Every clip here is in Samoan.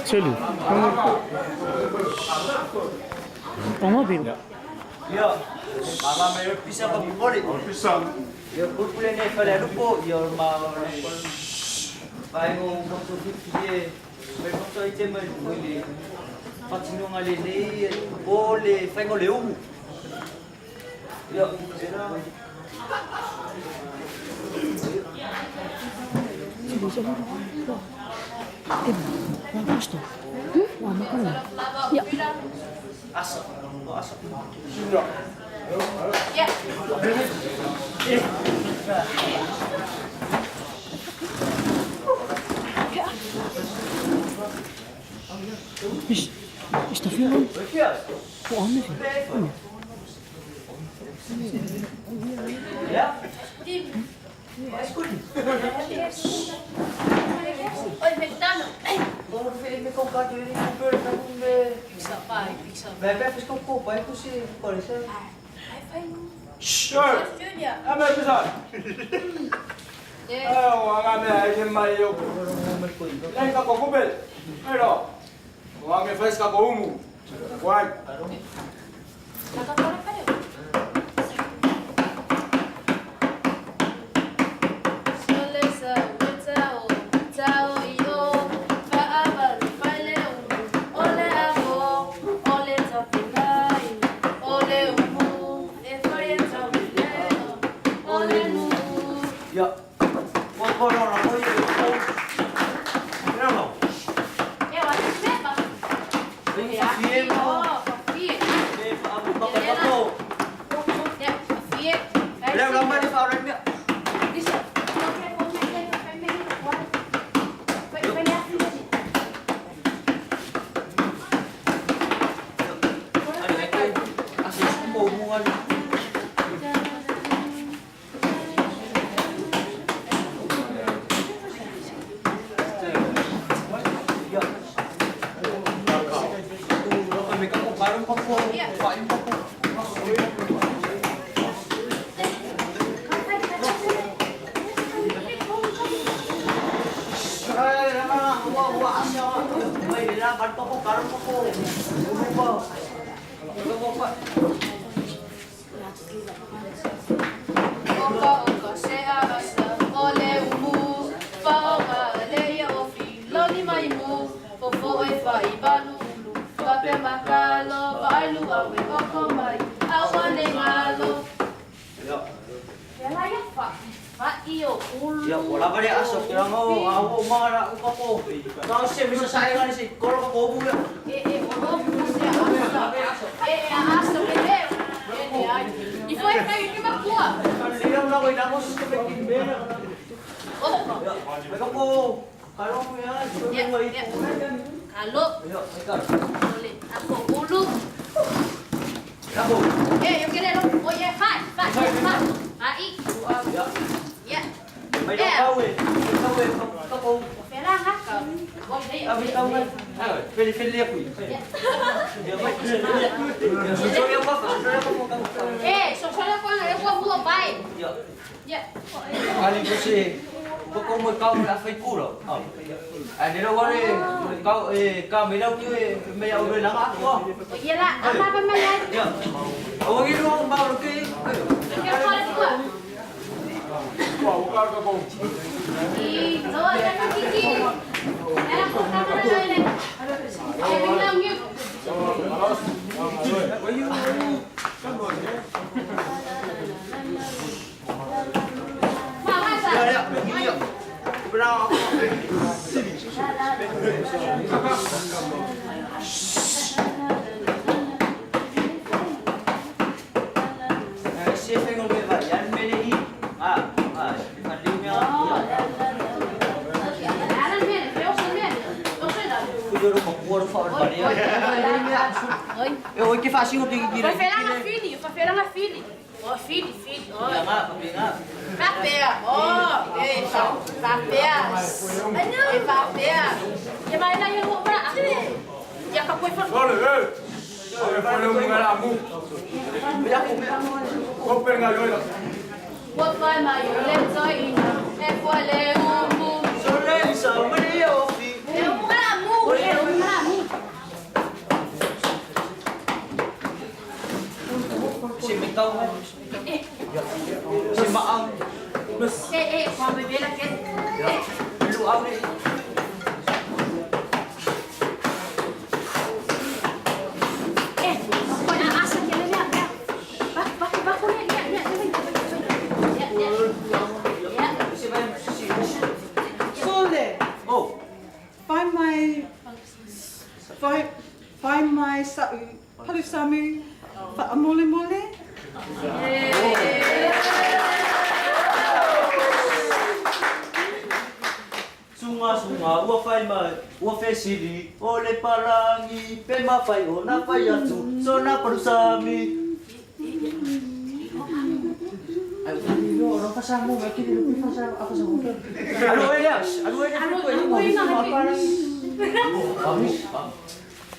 Seli. Ongo biru. Ia, mama me pisa pa poli. Pisa. Ia pupule ne fale lupo ia ma vai ngo mo to fi me mo to ite mai le fatinonga le nei po le faingo le umu. Ia, sera. Seli seli. Eh, wah gusto. Wah makan. Ya. Asa. Asa. Ya. Is is dat veel? Hoe anders? Ya. Oi, vegetano. Sure. Ame pisa. Eh, wanga me ai mai yo. Lai ka ko kubel. Pero. Wanga me fes ka ko umu. Wai. Ya. Ya, wala ka rin aso. Kaya nga, ako, mga ko. Kasi, bisa sa nga ni si Koro ka ko ya. Liam na ko inamos sa pagkimbera. Oh. May ko. Kalo mo yan. Ya, ya. Kalo. Ya, may ka. Boleh. Aku ulu. Ako. Eh, yung kira oh ya, five, five, five. Ai. Ya. Ya. May daw eh. May daw eh. Kako. Pera nga ka. Oh, hey. Abi tao man. Ah, feli feli ako. Ya. Ya, may. Sorry ako, sorry ako mo kang. Eh, so so ko na ko mulo bai. Ya. Ya. Ali kasi koko mo kau la fai kuro. Ah, nilo wale kau eh ka me lau ki me au le langa ako. Ya lah, apa pa man yan? Ya. Oh, gino ang ba ki. Kaya ko na ko. Wah, ukar ka ko. I, no, ano kiki. Era ko ka na na. Eh, lang yun. Mama sa. Ya, ya, gini ya. Berang ako. Eh, siya fengo me va. Yan me ni. Ah, ah, fali mi. Alan men, pero sa men. O sa da. Kujoro ko kuwaro fa bari. Oi. Eh, oi que facinho tem que Vai feira na fili, vai feira na fili. Oh, fili, fili. Oh. Nga, nga. Papel. Oh, eh, papel. Eh, papel. Ya mai na yo mo ra. Ya ka koi fa. Sole, eh. Ame fole umu ngala mu. Koper nga yola. Wa fa ma yo le toi ina. E fo le umu. Sole sa mani ofi. E tau mai. Si maang. Eh, eh, kwa me bela ke. Lu au ni. Eh, kwa na asa ke le ya. Bak bak bak ko ya ya ya. Ya ya. Ya. Si mai si. Sole, Oh. find my find, find my sa'u palusamu whaamole mole. Sunga sunga ua fai mai ua fesili o le palangi pe mafai o na fai atu so na palusami. Ai, yo, no pasamu, me kiri lu pasar apa samu. Alu ya, alu ya. Alu, alu ya,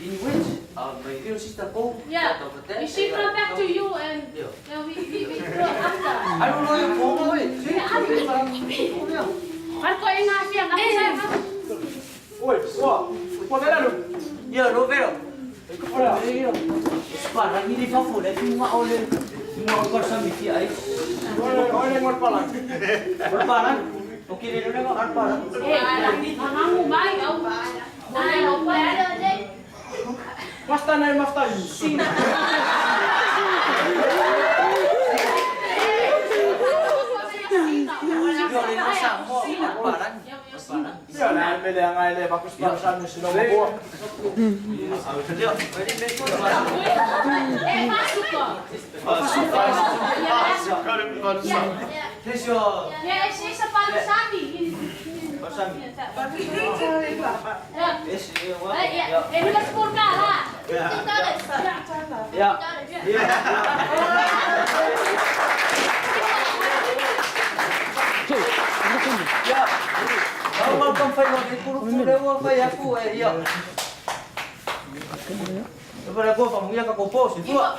In which, my little sister go. Yeah. She come back to you and yeah, we go after. Alu lo yo ko mo. Marco ay nga siya, nga siya. Oi, ua, ua le lu. Ya, lo vero. Ora. Spara ni di fafu le finga o le finga o korsa mi ti ai. Oi, oi ngor pala. Parang. Okay, le le ko parang. Eh, mangangu mai au. Nai au pa. Masta nai mafta si. Yo le no sa mo parang. Parang. Ia na me le ngai le bakus palusami sino mo ko. Yo, pwede me ko parang. Eh, masuk ko. Kesyo. Yeah, siya sa palusami. Palusami. Ya. Es wa. Eh, ya. Eh, hula sport ka ha. Ya. Ya. Ya. Au mau kam fai mo kuru kuru wa fai aku eh ya. Lepas aku famu ya ka kopo si tua.